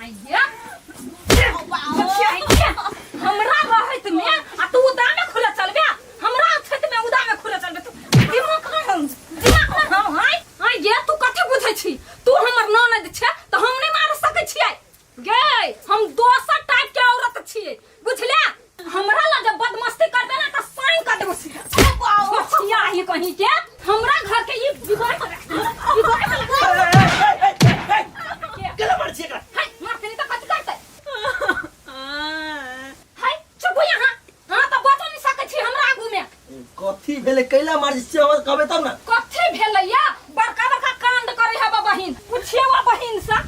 आइया आइया हमरा रहैत में आ तू उदा में खुले चलबे हमरा अछैत में उदा में खुले चलबे तू दिमाग ना हम दिमाग ना हम हाय हाय ये तू कथी बुझै छी तू हमर ननद छे त हम नहीं मार सकै छियै गे हम दोसर टाइप के औरत छियै बुझले हमरा लगे बदमस्ती करबे ना त साइन कर देबो सीधा छोटिया ही कहीं के हमरा घर के ई बिगड़ के रख बिगड़ के रख केला मार छी एकरा हाय मारते नहीं त कथी करतै हाय चुप हो यहाँ हाँ त बचो नहीं सकै छी हमरा आगू में कथी भेलै कैला मार छी हमरा कहबे तब ना कथी भेलै या बड़का बड़का कांड करे है बहिन पूछिए वा बहिन से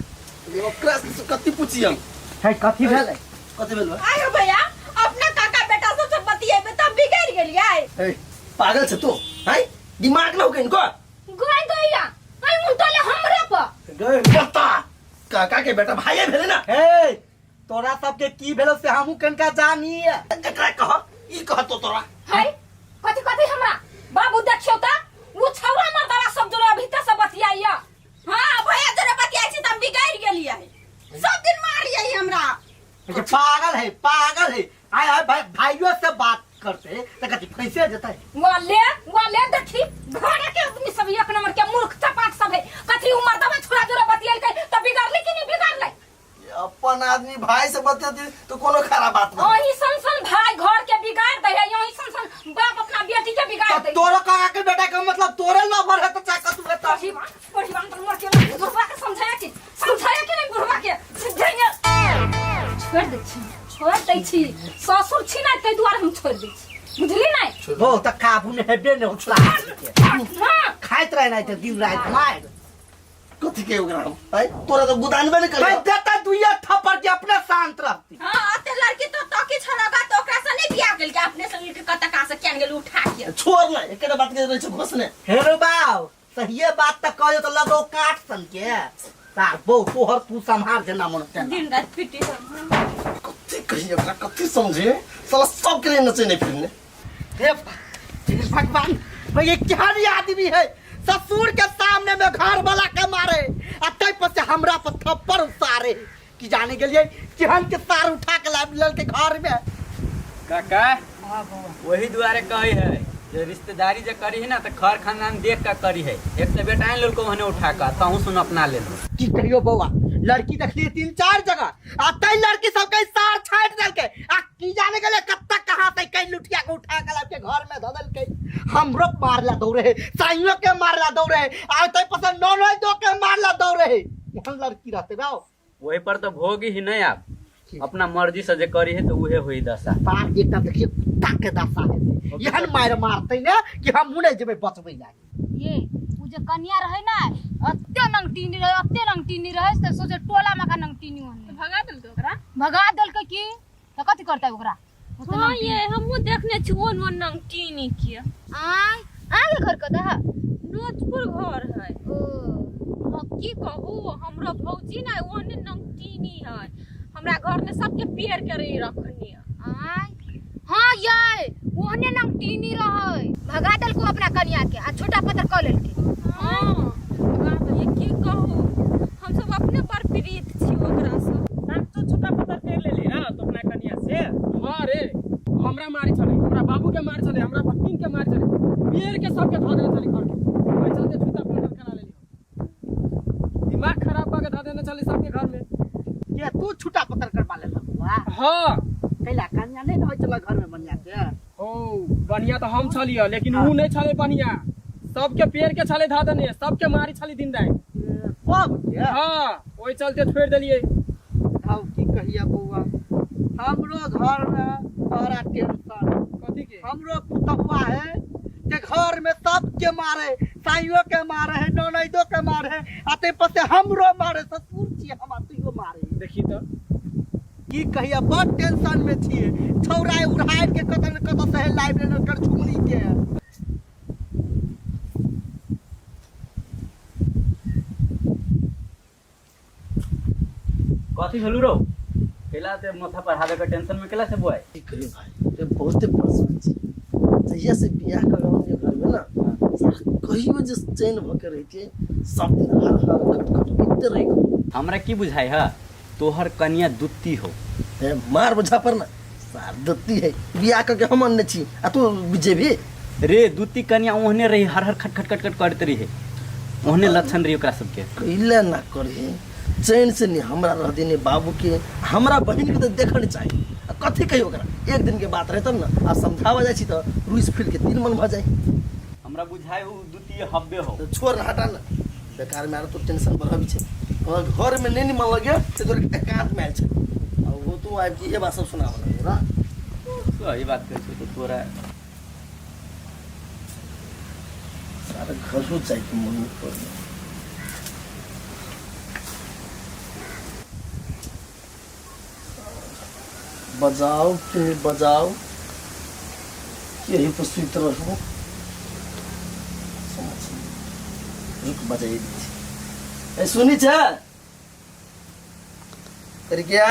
ओकरा से कथी पूछी हम है कथी भेलै कथी भेल बा? आयो भैया अपना काका बेटा सब से बतियेबे तब बिगड़ गेलियै ए पागल छे तू हैं दिमाग ना हो इनको गई गैया आई उल्टले हमरे पर गए बता काका के बेटा भाई भेले ना हे तोरा सबके की भेलो से हमहू कनका जानी एकरा कह ई कह तो तोरा है कथी कथी हमरा बाबू देखियो त उ छौरा मर्दवा सब जोरे अभी तक सब बतियाइया हाँ भैया जोरे बतियाइ छी तब बिगड़ गेलियै सब दिन मारियै हमरा ये पागल है पागल है आय आय भाई भाइयों से बात करते तो कथी फैसे जते वाले वाले देखी घरे के आदमी सब एक नंबर के मूर्ख चपाट सब है कथी उमर दवा छोरा जोरे बतियाल के त बिगड़ले कि नहीं बिगड़ले अपन आदमी भाई से बतियाती तो कोनो खराब बात ना अही सन सन भाई घर के बिगाड़ दे है यही सन सन बाप अपना बेटी के बिगाड़ दे तोरो काका के बेटा के मतलब तोरे लवर है तो चाहे कतू है तो पढ़ी बात पढ़ी बात मर के बुढ़वा के समझाया कि समझाया कि नहीं बुढ़वा के समझाया छोड़ दे छी छोड़ दे छी ससुर छी ना ताहि दुआरे हम छोड़ दे छी बुझली नहीं हो त काबू में हेबे ने उछला हाँ खाइत रहे नहीं तो दिन रात मार कथी के ओकरा हम आय तोरा तो गुदानबे नहीं कह करियो देता दुइया थप्पड़ के अपने शांत रहती हाँ अते लड़की तो तकी छलगा तो ओकरा से नहीं बियाह केलकै अपने संग के कत का से केन गेल उठा के छोड़ ना एकटा बात के रहे छो घोसने हे रे बाव सहिए बात त कहियो तो लगो काट सन के तार बो तोहर तू संभाल के ना मन तेना दिन रात पिटी हम कथी कहिए ओकरा कथी समझे साला सब के लिए नचे नहीं फिरने हे भगवान भाई ये क्या भी आदमी है ससुर के सामने में घर वाला के मारे आ तै पर से हमरा पर थप्पड़ उसारे कि जाने के लिए केहन के सार उठा के लाब लल के घर में काका वही दुआरे कही है जे रिश्तेदारी जे करी है ना तो खर खानदान देख के करी है एक तो बेटा आनि लेलको ओहने उठा के तहूँ सुन अपना ले लो की कहियो बौआ लड़की देखलिए तीन चार जगह आ तै लड़की सबके सार छाटि देलकै आ की जाने गेलै कत्ता कहाँ से कई लुटिया के उठा के लाके घर में धऽ देलकै हमरो मारला दौड़े है साइयो के मारला दौड़े है आ तै पसंद ननदो के मारला दौड़े है ओहन लड़की रहते बाओ वही पर तो भोग ही नहीं आप अपना मर्जी से जे करी है तो उहे हुई दशा पार एकटा देखिए कुत्ता के दशा है एहन मार मारते ने कि हम नहीं जेबै बचबै लागी ये उ जे कन्या रहे ना अत्ते नंगटीनी रहे अत्ते नंगटीनी रहे से सोचे टोला में का नंगटीनी ओहने भगा देलकै ओकरा भगा देलकै की त कथी करतै ओकरा ओते हाँ नंगटीनी। ये हमहूँ देखने छी ओन ओन नंगटीनी के आय आगे घर कतऽ है नोचपुर घर है ओ हाँ, की कहू हमरो भौजी ने ओहने नंगटीनी है हमरा घर में सबके पेड़ के रही रखनी है आय हाँ ये ओहने नंगटीनी रहे भगा देलको अपना कन्या के आ छोटा पत्र कऽ लेलकै हाँ ये की कहू हम सब अपने पर पीड़ित छी ओकरा से हम तो छोटा पत्थर फेर लेली ना तो अपना कनिया से हाँ रे हमरा मारी छलै हमरा बाबू के मारी छलै हमरा बहिन के मारी छलै पेड़ के सबके धऽ देने छलै घर के ओहि चलते जूता पत्थर करा लेली हम। दिमाग खराब कऽ के धऽ देने छलै सबके घर में ये तू छुटा पत्थर करवा ले बउआ हाँ कैला कन्या नहीं रहै छलै घर में बनिया के ओ बढ़िया तऽ हम छलियै लेकिन ऊ नहि छलै बढ़िया सबके पेड़ के छलै धऽ देने सबके मारी छलै दिन राति सब के हाँ ओहि चलते छोड़ि देलियै हम की कहिया बउआ हमरो घर में तोहरा टेंशन कथी के हमरो पुतहुआ है के घर में सबके मारे साइयो के मारे है ननैदो के मारे है आ तै पर से हमरो मारे ससुर छियै हम आ तैयो मारे देखी तऽ की कहिया बड़ टेंशन में छियै छौड़ा उड़ाइ के कतऽ ने कतऽ से लाइब लेने कर झुमरी के कथी भेलू रौ केला ते माथा पर हाथ के टेंशन में केला से बुआई की कहियो भाई रे बहुते परेशान छी जहिया से बियाह कर के घर में ना साला कहियो जे चैन भऽ के रहितियै सब दिन हर हर खट खट होइते रहि हमरा की बुझाइ है तोहर कनिया दुत्ती हो। ए मार बुझा पर ना सार दुत्ती है बियाह करके हम अनने छी आ तू जेबी। रे दुत्ती कनिया ओहने रही हर हर खट खट खट खट करते रही, ओहने लक्षण रही ओकरा सबके। कैले ना करी चैन से नहीं हमरा रह देने बाबू के हमरा बहिन के तो देखने चाही। आ कथी कही ओकरा, एक दिन के बात रहे तब ना, आ समझावा जाइ छी तो रुइस फूल के तीन मन भ जाई। हमरा बुझाय उ द्वितीय हब्बे हो। तो छोड़ ना, हटा ना, बेकार में आरो तो टेंशन बढ़ाबी छे। हमरा घर में नहीं मन लगे ते तोर एकांत में आयल छे आ वो तू आबि के इहे बात सब सुनाबऽ लगे ना। सही बात कहै छौ तो तोरा सारा घरो जाइके मन नहीं पड़े। बजाओ कि नहीं बजाओ, यही पर सुत रहू। समझ रुक बजाइए दी। ए सुनी छे अरे क्या